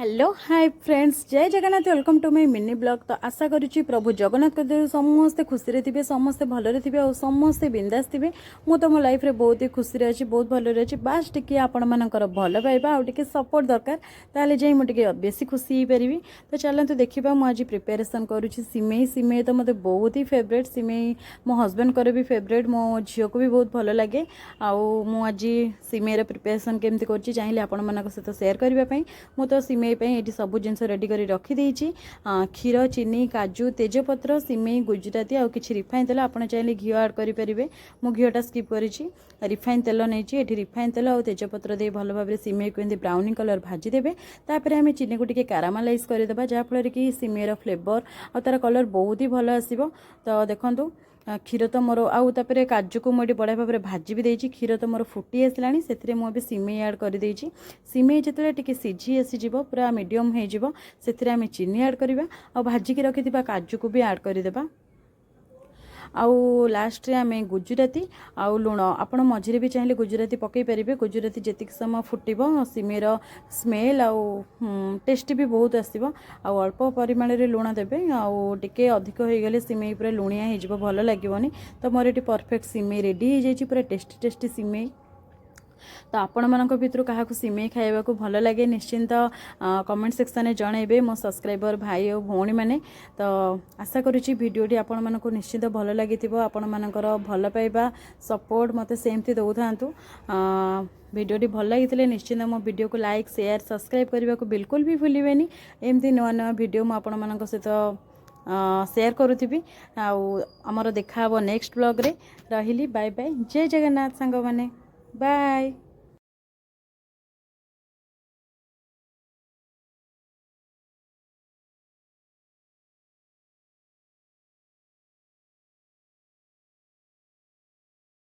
Hello, hi friends, ଜୟ Jagannath. Welcome to my mini vlog। ତ ଆଶା କରୁଛି ପ୍ରଭୁ ଜଗନ୍ନାଥଙ୍କ ଦୟାରୁ ସମସ୍ତେ ଖୁସିରେ ଥିବେ, ସମସ୍ତେ ଭଲରେ ଥିବେ ଆଉ ସମସ୍ତେ ବିନ୍ଦାସ ଥିବେ। ମୁଁ ତ ମୋ ଲାଇଫ୍ରେ ବହୁତ ହି ଖୁସିରେ ଅଛି, ବହୁତ ଭଲରେ ଅଛି। ବାସ୍, ଟିକେ ଆପଣମାନଙ୍କର ଭଲ ପାଇବା ଆଉ ଟିକେ ସପୋର୍ଟ ଦରକାର, ତାହେଲେ ଯାଇ ମୁଁ ଟିକେ ବେଶୀ ଖୁସି ହେଇପାରିବି। ତ ଚାଲନ୍ତୁ ଦେଖିବା, ମୁଁ ଆଜି ପ୍ରିପାରେସନ୍ କରୁଛି ସିମେଇ। ସିମେଇ ତ ମୋତେ ବହୁତ ହି ଫେଭରେଟ୍। ସିମେଇ ମୋ ହଜବେଣ୍ଡଙ୍କର ବି ଫେଭରେଟ୍, ମୋ ଝିଅକୁ ବି ବହୁତ ଭଲ ଲାଗେ। ଆଉ ମୁଁ ଆଜି ସିମେଇର ପ୍ରିପାରେସନ୍ କେମିତି କରୁଛି, ଚାହିଁଲେ ଆପଣମାନଙ୍କ ସହିତ ସେୟାର କରିବା ପାଇଁ। ମୁଁ ତ ସିମେଇ ପାଇଁ ଏଠି ସବୁ ଜିନିଷ ରେଡ଼ି କରି ରଖିଦେଇଛି। କ୍ଷୀର, ଚିନି, କାଜୁ, ତେଜପତ୍ର, ସିମେଇ, ଗୁଜୁରାତି ଆଉ କିଛି ରିଫାଇନ୍ ତେଲ। ଆପଣ ଚାହିଁଲେ ଘିଅ ଆଡ଼୍ କରିପାରିବେ। ମୁଁ ଘିଅଟା ସ୍କିପ୍ କରିଛି, ରିଫାଇନ୍ ତେଲ ନେଇଛି। ଏଠି ରିଫାଇନ୍ ତେଲ ଆଉ ତେଜପତ୍ର ଦେଇ ଭଲ ଭାବରେ ସିମେଇକୁ ଏମିତି ବ୍ରାଉନି କଲର୍ ଭାଜିଦେବେ। ତାପରେ ଆମେ ଚିନିକୁ ଟିକେ କାରାମାଲାଇଜ୍ କରିଦେବା, ଯାହାଫଳରେ କି ସିମେଇର ଫ୍ଲେଭର୍ ଆଉ ତା'ର କଲର୍ ବହୁତ ହି ଭଲ ଆସିବ। ତ ଦେଖନ୍ତୁ, କ୍ଷୀର ତ ମୋର ଆଉ ତାପରେ କାଜୁକୁ ମୁଁ ଏଠି ବଢ଼ିଆ ଭାବରେ ଭାଜି ବି ଦେଇଛି। କ୍ଷୀର ତ ମୋର ଫୁଟି ଆସିଲାଣି, ସେଥିରେ ମୁଁ ଏବେ ସିମେଇ ଆଡ଼୍ କରିଦେଇଛି। ସିମେଇ ଯେତେବେଳେ ଟିକେ ସିଝି ଆସିଯିବ, ପୁରା ମିଡ଼ିୟମ୍ ହେଇଯିବ, ସେଥିରେ ଆମେ ଚିନି ଆଡ଼୍ କରିବା ଆଉ ଭାଜିକି ରଖିଥିବା କାଜୁକୁ ବି ଆଡ଼୍ କରିଦେବା। ଆଉ ଲାଷ୍ଟରେ ଆମେ ଗୁଜୁରାତି ଆଉ ଲୁଣ। ଆପଣ ମଝିରେ ବି ଚାହିଁଲେ ଗୁଜୁରାତି ପକାଇ ପାରିବେ। ଗୁଜୁରାତି ଯେତିକି ସମୟ ଫୁଟିବ, ସିମେଇର ସ୍ମେଲ୍ ଆଉ ଟେଷ୍ଟ ବି ବହୁତ ଆସିବ। ଆଉ ଅଳ୍ପ ପରିମାଣରେ ଲୁଣ ଦେବେ। ଆଉ ଟିକେ ଅଧିକ ହେଇଗଲେ ସିମେଇ ପୁରା ଲୁଣିଆ ହେଇଯିବ, ଭଲ ଲାଗିବନି। ତ ମୋର ଏଠି ପରଫେକ୍ଟ ସିମେଇ ରେଡ଼ି ହେଇଯାଇଛି, ପୁରା ଟେଷ୍ଟି ଟେଷ୍ଟି ସିମେଇ। ତ ଆପଣମାନଙ୍କ ଭିତରୁ କାହାକୁ ସିମେଇ ଖାଇବାକୁ ଭଲ ଲାଗେ, ନିଶ୍ଚିନ୍ତ କମେଣ୍ଟ ସେକ୍ସନରେ ଜଣାଇବେ ମୋ ସବସ୍କ୍ରାଇବର ଭାଇ ଆଉ ଭଉଣୀମାନେ। ତ ଆଶା କରୁଛି ଭିଡ଼ିଓଟି ଆପଣମାନଙ୍କୁ ନିଶ୍ଚିନ୍ତ ଭଲ ଲାଗିଥିବ। ଆପଣମାନଙ୍କର ଭଲ ପାଇବା, ସପୋର୍ଟ ମୋତେ ସେମିତି ଦେଉଥାନ୍ତୁ। ଭିଡ଼ିଓଟି ଭଲ ଲାଗିଥିଲେ ନିଶ୍ଚିନ୍ତ ମୋ ଭିଡ଼ିଓକୁ ଲାଇକ୍, ସେୟାର, ସବସ୍କ୍ରାଇବ୍ କରିବାକୁ ବିଲକୁଲ ବି ଭୁଲିବେନି। ଏମିତି ନୂଆ ନୂଆ ଭିଡ଼ିଓ ମୁଁ ଆପଣମାନଙ୍କ ସହିତ ସେୟାର କରୁଥିବି। ଆଉ ଆମର ଦେଖା ହେବ ନେକ୍ସଟ ବ୍ଲଗ୍ରେ। ରହିଲି, ବାଏ ବାଏ, ଜୟ ଜଗନ୍ନାଥ ସାଙ୍ଗମାନେ, ବାଏ।